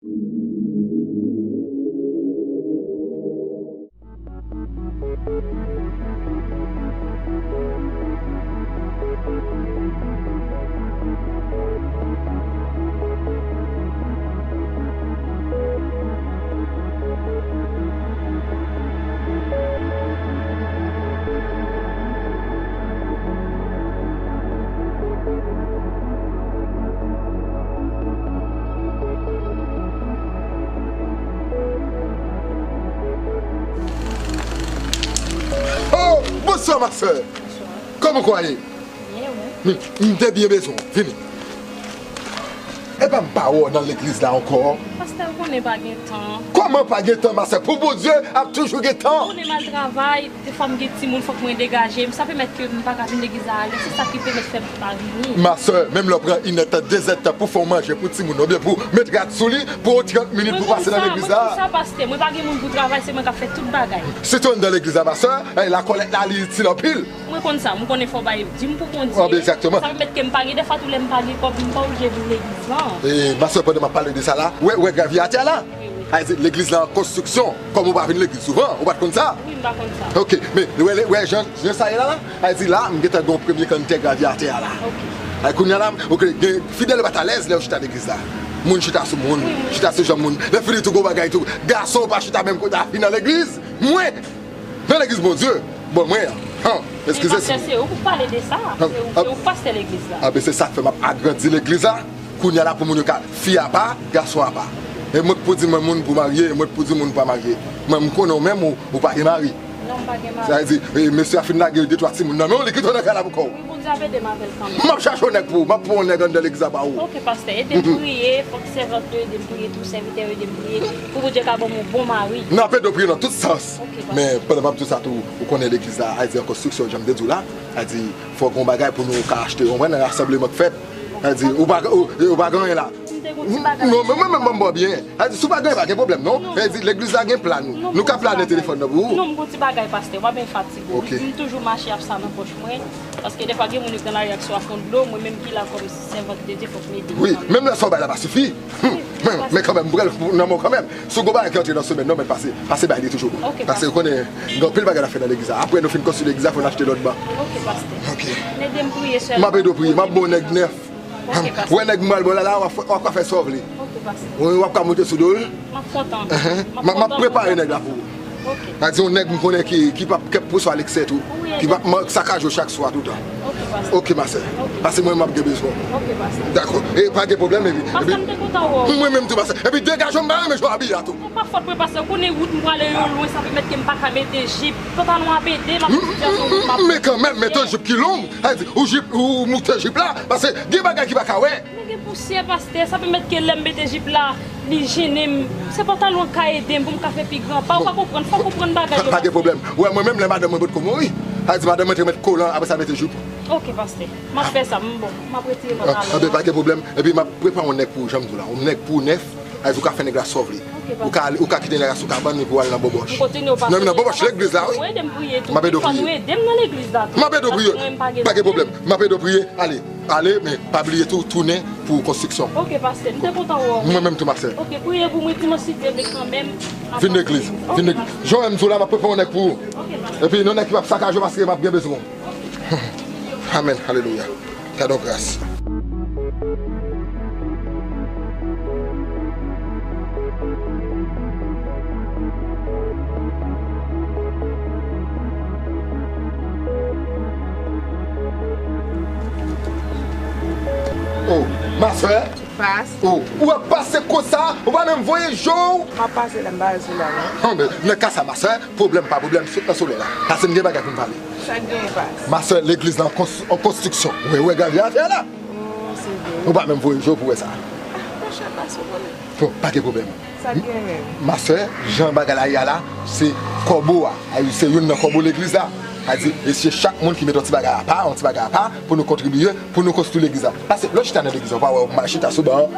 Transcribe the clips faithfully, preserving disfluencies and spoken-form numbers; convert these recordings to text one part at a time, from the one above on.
Oh, bonswa, ma sè. Bonswa. Kòman w ye? Byen, wi. M, m te byen bezwen w. Vini. Epa m pa wè w nan legliz la ankò. Pastè, ou konnen pa gen tan. Kòman pa gen tan, ma sè? Pou Bondye, ap toujou gen tan. Ou konnen m al travay, defwa m gen timoun, fòk mwen degaje m. Sa pèmèt ke m pa ka vin legliz la alè. Se sa ki pèmèt fè m pa vini. Ma sè, menm lè w pran inèdtan, dezèdtan pou fè yon manje pou timoun, oubyen pou met rad sou li, pou yon trant minit pou pase nan legliz la. Mwen konn sa, mwen konn sa, pastè. Mwen pa gen moun pou travay, se mwen k ap fè tout bagay. Sitou anndan legliz la, ma sè, eh, lakòlèt la, li itil anpil. Mwen konn sa, mwen konnen fò w bay, di m pou Bondye. Ah, ben, egzakteman. Sa pèmèt ke m pa gen, defwa tou lè m pa gen kòb, m pa oblije vin legliz lan. E, ma sè, pandan m ap pale de sa la, wè, wè gravye atè a la? Wi, wi. Sa vle di legliz la an konstriksyon. Kòm ou pa vin legliz souvan, ou pa t konn sa? Wi, m pa konn sa. Ok, men, wè, wè jan, jan sa ye la, la? Sa vle di la, m gentan gen yon premye kantè gravye atè a la. Ok. Ay, kounye a la, ok, gen, fidèl yo pa t alèz lè yo chita legliz la. Moun chita sou moun, chita sou janm moun. Lè fini tou, gon bagay tou. Gason pa chita menm kote a fi nan legliz. Mwen! Nan legliz Bondye, bon, mwen an. Han, eskize. Men pastè, se ou pou pale de sa. Se ou, se ou pastè legliz la. Ah, ben, se sa k fè m ap agrandi legliz la. Kounye a la pou moun yo ka, fi apa, gason apa. E mwen k pou di mwen moun pou marye, e mwen k pou di moun pa marye. Mwen, m konnen w menm, ou, ou pa gen mari. Non, m pa gen mari. Sa vle di, e, mesye a fin lage de twa timoun nan men w, li kite w nan kay la pou kò w. Wi, Bondye ap ede m avè l kanmenm. M ap chache yon nèg pou ou, m ap pran yon nèg anndan legliz la ba ou. Ok, pastè, ede m priye, fòk sèvant yo ede m priye tou, sèvitè yo ede m priye, pou Bondye ka ban m yon bon mari. N ap ede w priye nan tout sans. Ok, pastè. Men, pandan m ap di w sa tou, ou konnen legliz la, a di an konstriksyon, jan m te di w la, a di, fòk yon bagay pou nou ka achte, ou konprann, nan rasanbleman k fèt. A di, ou pa, ou, ou pa gen anyen la. M te gon ti bagay. Non, men mwen menm, mwen ba w byen. A di, si w pa gen anyen, pa gen pwoblèm, non. Non. A di, legliz la gen pla nou. Non, m gon ti bagay. Nou ka plane telefòn nan pou ou. Non, m gon ti bagay, pastè. W ap byen fatige w. Ok. M toujou mache ap sa nan pòch mwen. Paske defwa gen moun yo k nan lari ak swa fon dlo, mwen menm ki la kòm sèvant de Dye, fòk m ede yo kanmenm. Wi, menm lè sa w bay la pa sifi. Wi, men, men kanmenm, m pral nan men w kanmenm. Si w gon bagay ki antre nan semèn nan, men pase, pase bay li toujou. Ok, pastè. Paske w konnen, gen anpil bagay n ap fè nan legliz la. Apre nou fin konstwi legliz la, fò n achte lòt ban. Ok, pastè. Ok. Men ede m priye sèlman. M ap ede w priye, m ap ba w nèg nèf. Ok, pastè. Wè nèg m pral ba w la, la, w ap fè, w ap ka fè sa w vle. Ok, pastè. Wi, w ap ka moute sou do l. M ap kontan. Enhen. M ap, m ap prepare nèg la pou ou. Ok. Sa di yon nèg m konnen ki, ki p ap kèp pou swa leksè tou. Wi, ki p ap man-, sakaje w chak swa toutan. Ok, pastè. Ok, ma sè. Ok. Pase mwen, m ap gen bezwen w. Ok, pastè. Dakò. E pa gen pwoblèm, epi, pastè, epi m te kontan wè w. Mwen menm tou, ma sè. Epi degaje w, m pa renmen jan w abiye a tou. Se pa fòt mwen, pastè. Ou konnen wout m prale yo lwen, sa pèmèt ke m pa ka mete jip. Pantalon ap ede m, ap sitiyasyon wout m ap. Men kanmenm, mete yon jip ki long. Sa vle di, ou jip, ou moute jip la, paske gen bagay ki pa ka wè. Men gen pousyè, pastè, sa pèmèt ke lè m mete jip la, li jennen m. Se pantalon an k ka ede m pou m ka fè pi gran pa. Ou pa konprann, fò w konprann bagay yo, pastè. Pa, pa gen pwoblèm. Ou wè, mwen menm, lè madanm mwen potko mouri, sa vle di madanm mwen te met kolan, apre sa mete jip. Ok, pastè. M ap fè sa, m bon. M ap retire pantalon an. Ah, anben, pa gen pwoblèm. Epi m ap prepare yon nèg pou ou, jan m di w la. Yon nèg pou ou nèf. Sa vle di ou ka fè nèg la sa w vle. Ok, pastè. Ou ka, ou ka kite nèg la sou kabann li pou al nan bòbòch. M kontinye w pase. Non, men nan bòbòch legliz la, wi. Ou ede m priye tou. M ap ede w priye. Fò nou ede m nan legliz la tou. M ap ede w priye. Paske mwen menm pa gen. Pa gen pwoblèm. M ap ede w priye. Ale. Ale, men pa bliye tou, tounen pou konstriksyon. Ok, pastè. M te kontan wè w. Mwen menm tou, ma sè. Ok, priye pou mwen dimanch si Dye vle kanmenm. Vin legliz. Ok, pastè. Vin legliz. Jan w wè m di w la, m ap prepare yon nèg pou ou. Ok, pastè. Epi, yon nèg ki p ap sakaje w paske m ap gen bezwen w. Amèn, alelouya. Gad yon gras. Oh, ma sè. Pas. Oh, ou ap pase konsa, ou pa menm voye je w. M ap pase la, m pa wè solèy la, non. Anben, nan ka sa, ma sè, pwoblèm pa pwoblèm, sot nan solèy la. Pase m gen bagay pou m pale. Sa k genyen, pas? Ma sè, legliz la an kons-, an konstriksyon. Ou wè, wè gravye atè a la. Oh, se vre. Ou pa menm voye je w pou wè sa. Ah, monchè, pas, ou konnen. Bon, pa gen pwoblèm. Sa k genyen menm? Ma sè, jan bagay la ye a la, se kòbo a. Ay, se youn nan kòbo legliz la. A di, e se chak moun ki mete yon ti bagay apa, yon ti bagay apa, pou nou kontribiye, pou nou konstwi legliz la. Paske lè w chita nan legliz la, ou pa wè w mal chita sou ban an.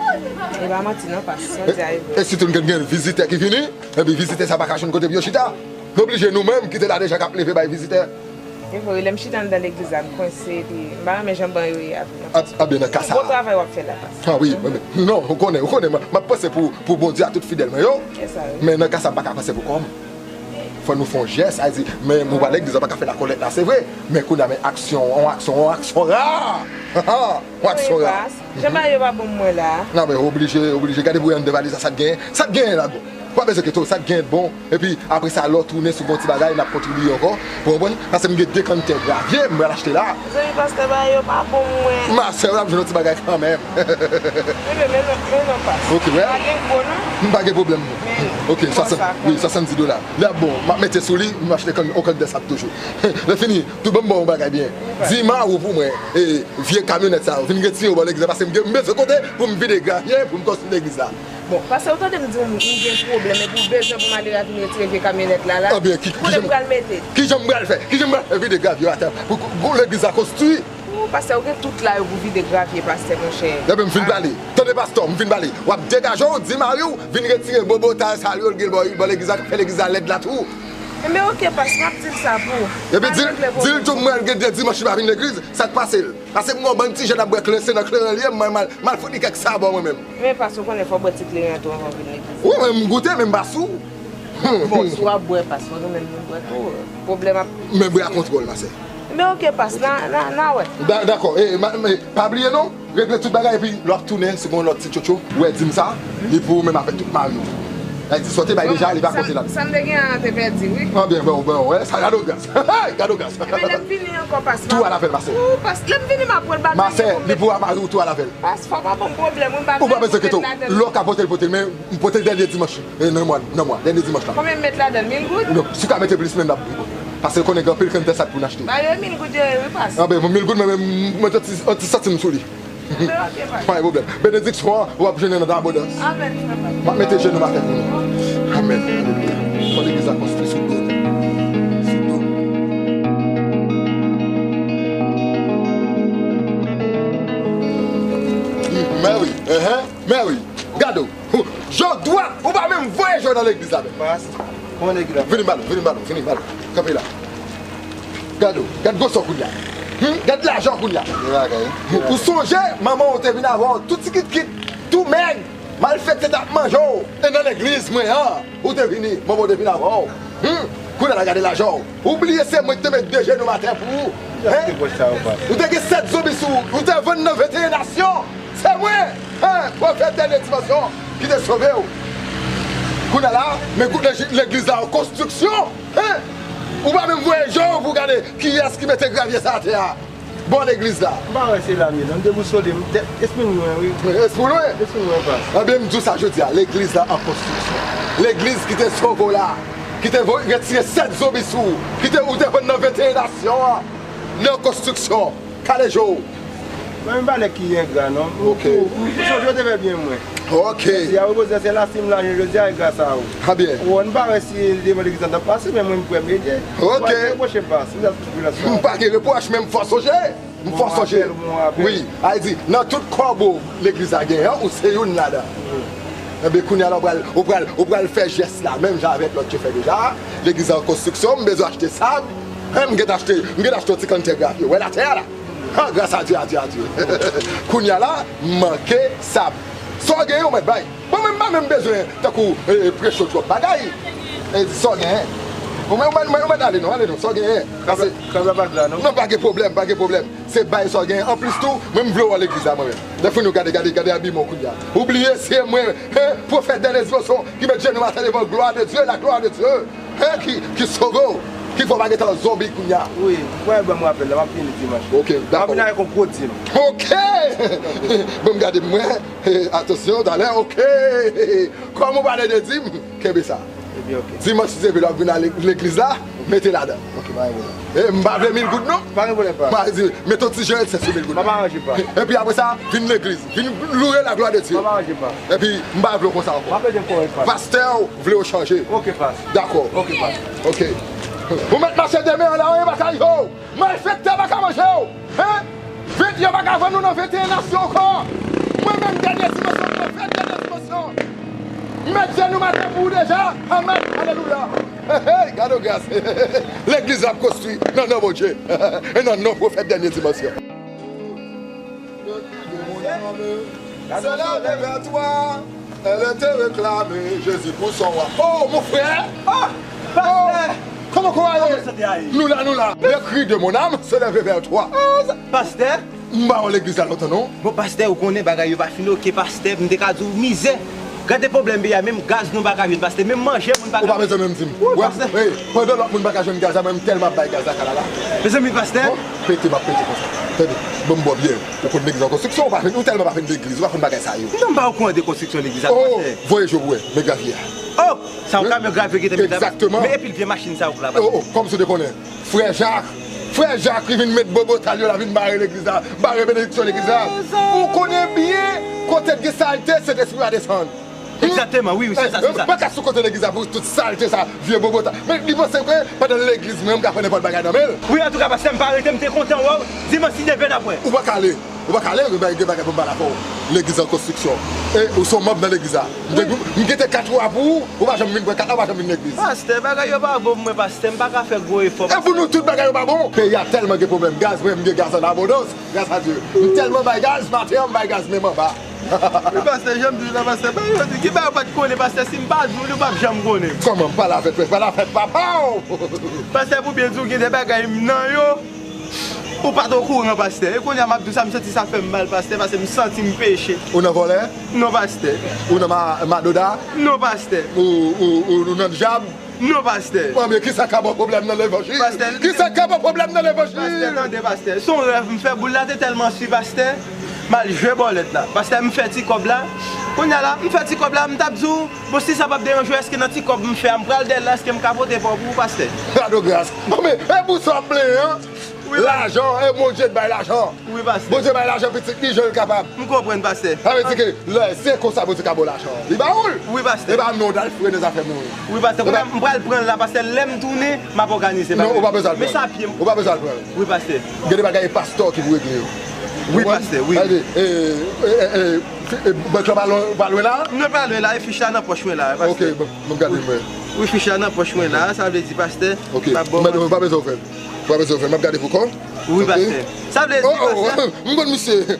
E pa manti non, pas, sa w di a e vre. E sitou n gen, gen vizitè ki vini, epi vizitè sa pa ka jwenn kote pou yo chita. Nou oblije nou menm ki te la deja k ap leve bay vizitè. E vre, wi, lè m chita anndan legliz la, m kwense, epi m pa renmen jan ban yo ye avè m nan. A, a byen, nan ka sa. Bon travay w ap fè la, pastè. A wi, wi, wi. Non, ou konnen, ou konnen, mwen, m ap panse pou, pou Bondye a tout fidèl mwen yo. Se sa, wi. Men nan ka sa, m pa ka panse pou kò m. Fò nou fè yon jès, sa di, men mwen pa legliz la, pa ka fè lakòlèt la, se vre. Men kounye a, men aksyon, yon aksyon, yon aksyon ra. Yon aksyon ra. Jan bagay yo pa bon pou mwen la. Non, men oblije, oblije. Gade pou anndan valiz la, sa k genyen. Sa k genyen ladan? Pa bezwen enkyete w, sa k genyen bon. Epi, apre sa, lè w tounen si w gen yon ti bagay, n ap kontribiye ankò. Ou konprann? Paske m gen de kantè gravye, m pral achte la. Zanmi pastè, bagay yo pa bon pou mwen. Ma sè, w ap jwenn yon ti bagay kanmenm. Ebyen, men non, men non, pas. Ok, wè. Pa gen gwo, non. M pa gen pwoblèm, non. Men, ok, bon, swasant, sa, wi, swasanndiz dola. Lè ap bon, m ap mete sou li, m achte yon kantè sab toujou. Lè fini, tou ban m ba w yon bagay byen. Di mari w pou mwen, e, vye kamyonèt sa yo, vin retire yo bò legliz la, paske m gen, m bezwen kote pou m vide gravye, pou m konstwi legliz la. Bon, pastè, ou tande m di w m gen pwoblèm, epi w bezwen pou m ale la vin retire vye kamyonèt la, la? Ebyen, ki, kote m pral mete? Kijan m pral fè? Kijan m pral fè vide gravye atè pou, pou, pou legliz la konstwi? Ou, pastè, ou gen tout la yo pou vide gravye, pastè, monchè. Ebyen, m fin pale. Tande, pastè, m fin pale. W ap degaje w, di mari w, vin retire bobotay sa yo, l gen bò, bò legliz la, k ap fè legliz la lèd la tou. Enben, ok, pas, m ap di l sa pou. Epi di l, di l tou, mwen, gen de dimanch li pa vin legliz, sa k pase l? Paske m wè yon bann ti jèn ap bwè kleren, se nan kleren l ye, mwen, m al, m al fout li kèk sabò, mwen menm. Men, pas, ou konnen fò w bwè ti kleren an tou anvan w vin legliz. Wi, mwen, m goute, men m pa sou. Bon, si w ap bwè, pas, fò nou menm nou bwè tou. Pwoblèm ap. Men bwè a kontwòl, ma sè. Men ok, pas, n a, n a, n a wè. Da-, dakò. E, ma, men, pa bliye non, regle tout bagay, epi lè w ap tounen, si gon lòt ti tchotcho, ou wè, di m sa, li pou ou menm avèk tout mari w. Sa di, sa w te bay deja, li pa konte la. Sa m te gen an te pèdi, wi. An byen, bon, bon, wè, sa gade gras. Hey, gade gras. Ebyen, lè m vini ankò, pas. Tou al avè l, ma sè. Ou, pas, lè m vini, m ap pran l ba l. Ma sè, li pou a mari w, tou al avè l. Pas, fò pa ban m pwoblèm, wi, m pa. Ou pa bezwen enkyete w. Lè w ka pote l, pote l, men pote l dènye dimanch. E, nan mwa, nan mwa, dènye dimanch la. Konbyen m met ladan l? Mil goud? Non, si w ka mete plis, men n ap. Paske konnen gen anpil kantè sab pou n achte. Ba yo mil goud yo ye, wi, pas. Anben, mil goud, men, men, mete yon ti, yon ti santim sou li. Anben, ok, pas. Pa gen pwoblèm. Benediksyon an, w ap jwenn nan abondans. Amèn, frè. M ap mete jenou m atè pou nou. Amèn. Alelouya. Fò legliz la konstwi sou do nou. Sou do nou. Mè wi. Enhen. Mè wi. Gade w. Jodi a, ou pa menm voye je w nan legliz la menm. Pas, kòman legliz la? Vini ba nou, vini ba nou, vini ba nou. Kanpe la. Gade w, gad gwosè w kounye a. Hum, gad lajan w kounye a. Gen bagay, wi. Ou sonje, manman w te vin avè w, tou ti kitkit, tou mèg, malfektè t ap manje w. E nan legliz mwen an, ou te vini, manman w te vin avè w. Hum, kounye a la gade lajan w. Ou bliye se mwen ki te met de jenou m atè pou ou. Hein? Ou te gen sèt zonbi sou ou, ou te vann nan venteyen nasyon. Se mwen, hein, pwofèt dènye dimansyon ki te sove w. Kounye a la, men kout legliz la an konstriksyon, hein? Ou pa menm voye je w pou gade kiyès ki mete gravye sa atè a bò legliz la. M pa wè se la m ye non, m debousole, m tèt, espri m lwen, wi. Espri w lwen? Espri m lwen, pas. Anben, m di w sa jodi a, legliz la an konstriksyon. Legliz ki te sove w la, ki te voye retire sèt zonbi sou ou, ki te, ou te vann nan venteyen nasyon an, li an konstriksyon. Kale je w. Mwen menm pa nèg ki engra non. Ok. Ou, ou, ou sonje w te fè byen mwen. Ok. Mèsi a ou, Bondye, se la si m la jodi a e gras a ou. Trè byen. Ou wè, m pa wè si devan legliz la t ap pase, men mwen m prè m ede. Ok. Ou pa reproche m, pas. M pa gen repwòch, men m fè w sonje. M fè w sonje. Bon rapèl, bon rapèl. Wi, a di, nan tout kòbo legliz la genyen, ou se youn ladan. Enben, kounye a la, ou pral, ou pral, ou pral fè jès la, menm jan avèk lòt yo fè deja. Legliz la an konstriksyon, m bezwen achte sab. Hein, m gentan achte, m gentan achte yon ti kantè gravye. Ou wè l atè a la. Ah, gras a Dye, a Dye, a Dye. Kounye a la, m manke sab. Sa w genyen, ou mèt bay. Bon, men m pa menm bezwen, tankou, eh, preche w twòp bagay. E di sa w genyen. Ou mèt, ou mèt, ou mèt ale non, ale non, sa w genyen. Pase krab la pa gla non. Non, pa gen pwoblèm, pa gen pwoblèm. Se bay sa w genyen. Anplis tou, mwen m vle w an legliz la, mwen menm. Lè fini w gade, gade, gade abiman w kounye a. Ou bliye se mwen, hein, pwofèt dènye dimansyon ki met jenou m atè devan glwa de Dye, la glwa de Dye. Hein, ki, ki sove w, ki fè w pa gentan zonbi kounye a. Wi, ou pral ban m rapèl la, m ap vini dimanch. Ok, dakò. M ap vin avèk yon gwo dim. Ok! Bon, m gade mwen, atansyon, talè, ok! Kòm ou pale de dim, kenbe sa. Ebyen, ok. Dimanch, si Dye vle, w ap vin al legliz la, mete ladan. Ok, pa gen pwoblèm. E, m pa vle mil goud, non. Pa gen pwoblèm, pa. M a di, mete yon ti jan èl sèt sou mil goud. M ap aranje, pa. Epi apre sa, vin legliz. Vin loure la glwa de Dye. M ap aranje, pa. Epi, m pa vle w konsa ankò. M ap ede w kòrèk, pa. Pastè w vle w chanje. Ok, pas. Dakò. Ok, pas. Ok. Ou mèt mache de men an la, anyen pa ka rive w. Malfektè pa ka manje w. Hein? Vent, yo pa ka vann nou nan venteyen nasyon ankò. Mwen menm, dènye dimansyon, pwofèt dènye dimansyon. M met jenou m atè pou ou deja. Amèn. Alelouya. Hey, hey, gade yon gras. Legliz la ap konstwi nan non Bondye. E nan non pwofèt dènye dimanch lan. Se le réveil-toi, elle te réclame Jésus pour son roi. Oh, mon frère! Ah, pastè! Comment, comment allez? Comment ça t'est allé? Nous là, nous là. Le cri de mon âme se lève vers toi. Ah, sa- Pastè? M pa wè legliz la lontan non. Bon, pastè, ou konnen bagay yo pa fin oke, pastè, m te ka di w mizè. Gade pwoblèm peyi a, menm gaz nou pa ka jwenn, pastè, menm manje moun pa ka. Ou pa bezwen menm di m. Wi, pastè. Hey, pandan lòt moun pa ka jwenn gaz la, mwen m tèlman ap bay gaz la kay la la. Mezanmi, pastè. Bon, pete, m ap pete konsa. Tande, bon, m ba w byen. Ou konn legliz an konstriksyon, ou pa vin, ou tèlman pa vin legliz, ou pa konn bagay sa yo. Non, m pa okouran de konstriksyon legliz la, pastè. Oh, voye je w pou wè, men gravye a. Oh, sa yon kamyon gravye ki te mete la, pastè. Egzakteman. Men epi l vye machin sa yo la, pastè. Oh, oh, kòmsi w te konnen. Frè Jak, frè Jak ki vin met bobotal yo la, vin bare legliz la, bare benediksyon legliz la. Ou konnen byen kote k gen salte, Sentespri a desann. Egzakteman, wi, wi, se sa, se sa. Mwen ka sou kote legliz la pou tout salte sa, vye bobotal. Men li panse ke pandan legliz mwen, m ka fè nenpòt bagay nan men l. Wi, antouka, pastè, m pa rete, m te kontan wè w. Dimanch, si Dye vle, n ap wè. Ou pa ka ale. Ou pa ka ale, gen bagay, gen bagay pou m pale avè w. Legliz an konstriksyon. E ou se yon manm nan legliz la. M te, m gentan kat wa pou ou, ou pa janm vin pran kat la, ou pa janm vin legliz. Pastè, bagay yo pa bon pou mwen, pastè. M pa ka fè gwo efò, pastè. E pou nou tout bagay yo pa bon. Peyi a tèlman gen pwoblèm gaz, mwen menm m gen gaz an abondans, gras a Dye. M tèlman bay gaz, maten an m bay gaz menm anba. Wi, pastè, jan m di w la, pastè, bagay yo di, gen bagay ou pa t konnen, pastè, si m pa di w li, ou p ap janm konnen. Kòman m pale avèk, pale avèk papa w? Pastè, pou byen di w, gen de bagay m nan yo. Ou pa t okouran, pastè. E kounye a m ap di w sa, m santi sa fè m mal, pastè, paske m santi m peche. Ou nan vòlè? Non, pastè. Ou nan ma-, madoda? Non, pastè. Ou, ou, ou, ou nan dyab? Non, pastè. Bon, men kisa k ap ba w pwoblèm nan levanjil? Pastè, kisa k ap ba w pwoblèm nan levanjil? Pastè, tande, pastè. Se yon rèv m fè, boul la te tèlman swi, pastè. M al jwe bòlèt la. Pastè, m fè ti kòb la. Kounye a la, m fè ti kòb la, m t ap di w, bon, si sa p ap deranje w, èske nan ti kòb m fè a, m pral dèyè l la, èske m ka pote pa w pou ou, pastè? Gade gras. Bon, men, e pou sa w ap plenyen an? Wi, pastè. Lajan, e Bondye t bay lajan. Wi, pastè. Bondye bay lajan pitit li jan l kapab. M konprann, pastè. Sa vle di ke lè se konsa Bondye ka ba w lajan an. Li ba ou l. Wi, pastè. E pa non, w t al fre nan zafè moun. Wi, pastè. Kounye a m pral pran l la, pastè. Lè m tounen, m ap òganize bagay. Non, ou pa bezwen al pran l. Men sa pye m. Ou pa bezwen al pran l. Wi, pastè. Gen de bagay e pastè ki pou regle yo. Wi, pastè, wi. Gade, e, e, e, e, e, bank la pa lwen, pa lwen la? Non, pa lwen la, e fich la nan pòch mwen la, pastè. Ok, bon, bon, gade mwen. Wi, fich la nan pòch mwen la, sa vle di, pastè, m ap ba w. Ok, men ou pa bezwen fè l. Ou pa bezwen fè l, m ap gade pou kò. Wi, pastè. Sa vle di, pastè. Oh, oh, m konn misye.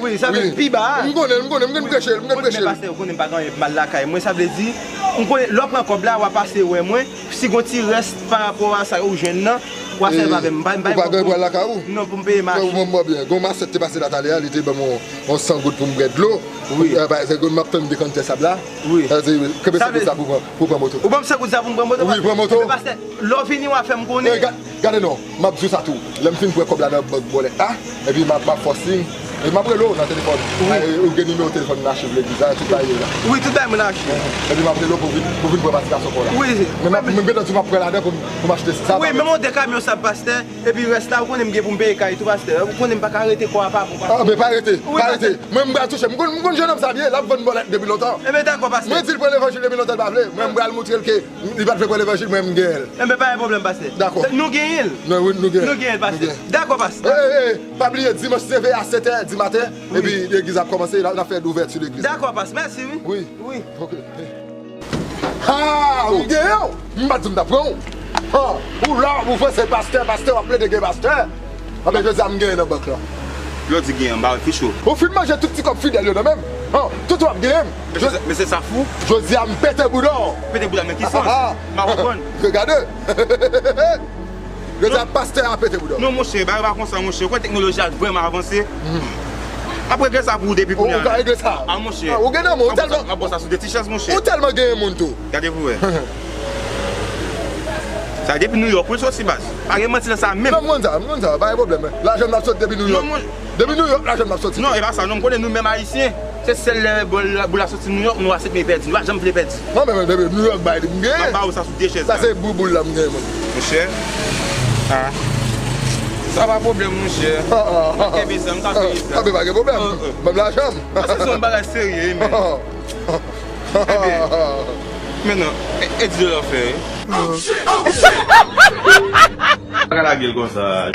Wi, sa vle di pi ba a. M konnen, m konnen, m konn preche l, m konn preche l. Pastè, ou konnen m pa gen anyen mal lakay mwen, sa vle di, m konnen, lè w pran kòb la, w a pase wè mwen, si gon ti rès pa rapò a sa ou jwenn nan, w a sèvi avè m. M pa, m pa gen pwoblèm. Ou pa gen pral lakay ou? Non, pou m peye machin. Bon, bon, bon, byen. Gon masèt te pase la talè a, li te ban m yon, yon san goud pou m bwè dlo. Wi. E, pa, se m ap tann dekantè sab la. Wi. Sa vle di, kenbe san goud sa pou pran, pou pran moto. Ou ban m san goud sa pou m pran moto? Wi, pran moto. Ebyen, pastè, lè w vini, w a fè m konnen. E, ga-, gade non, m ap di w sa tou. Lè m fin pran kòb la nan bank bòlèt la, epi m ap, m ap fè w siy. E m ap rele w nan telefòn. Wi. E, ou gen nimewo telefòn m achte pou legliz la, tout bagay yo la. Wi, tout bagay mwen achte. Epi m ap rele w pou vin, pou vin pran patisipasyon pa w la. Wi. Men m ap, m gentan di w m ap pran ladan pou m, pou m achte sa. Wi, men m gen de kamyon sab, pastè. Epi rès la, ou konnen m gen pou m peye kay tou, pastè. Ou konnen m pa ka rete kò a pa bon, pastè. Ah, men pa rete, pa rete. Mwen, m pral touche. M konn, m konn jennonm sa byen, l ap vann bòlèt depi lontan. Ebyen, dakò, pastè. Mwen di l pran levanjil depi lontan, l pa vle. Mwen, m pral montre l ke li pa t vle pran levanjil, mwen, m genyen l. Ebyen, pa gen pwoblèm, pastè. Dakò. Nou genyen l. Non, wi, nou genyen l. Nou genyen l, pastè. Nou genyen l. Dakò, pastè. Ey, ey, ey, pa bliye, dimanch se veye a sèt è di maten, epi legliz ap kòmanse, la, n ap fè louvèti legliz la. Dakò, pastè. Mèsi, wi. Wi. Wi. Ok. Ha! Ou genyen w! M pa t di m t ap pran w. Ha! Ou la, ou fè se pastè, pastè, w ap plede gen pastè. Anben, jodi a m genyen nan bank lan. Lè w di genyen, m pa wè fich ou. Ou fin manje tout ti kòb fidèl yo nan men m. Ha! Tout w ap genyen m. Men se, men se sa fou. Jodi a m pete bouda w. Pete bouda, men ki sans? M pa konprann. Regade. Yo di a pastè a pete bouda. Non, monchè, bagay pa konsa, monchè. Ou kwè teknoloji a vrèman avanse? Ap regle sa pou ou depi kounye a. Ou ka regle sa? Ah, monchè. Ah, ou gen nan men w, ou tèlman. M ap ba w sa sou de ti chans, monchè. Ou tèlman genyen moun tou. Gade pou wè. Sa depi New York, wi, l soti baz. Pa gen manti nan sa menm. Non, m konn sa, m konn sa, pa gen pwoblèm. Lajan m ap soti depi New York. Non, mon- Depi New York, lajan m ap soti. Non, e pa sa, non, m konnen nou menm Ayisyen. Se sèl lè bòl la, boul la soti New York, nou aksepte pèdi. Nou pa janm vle pèdi. Mwen menm, depi New York bay li, m genyen. M ap ba ou sa sou de chèz la. Sa se bouboul la m genyen, mwen. Monchè. Ah. Sa pa pwoblèm, monchè. Ah, ah, ah. Mwen kenbe sa, m ka peye sa. Ah, men pa gen pwoblèm. Ah, ah. Ban m lajan m. Sa se yon bagay serye, wi, men. Ah, ah. Ebyen, men non, e, e di dola fè, wi. Pa ka lage l konsa.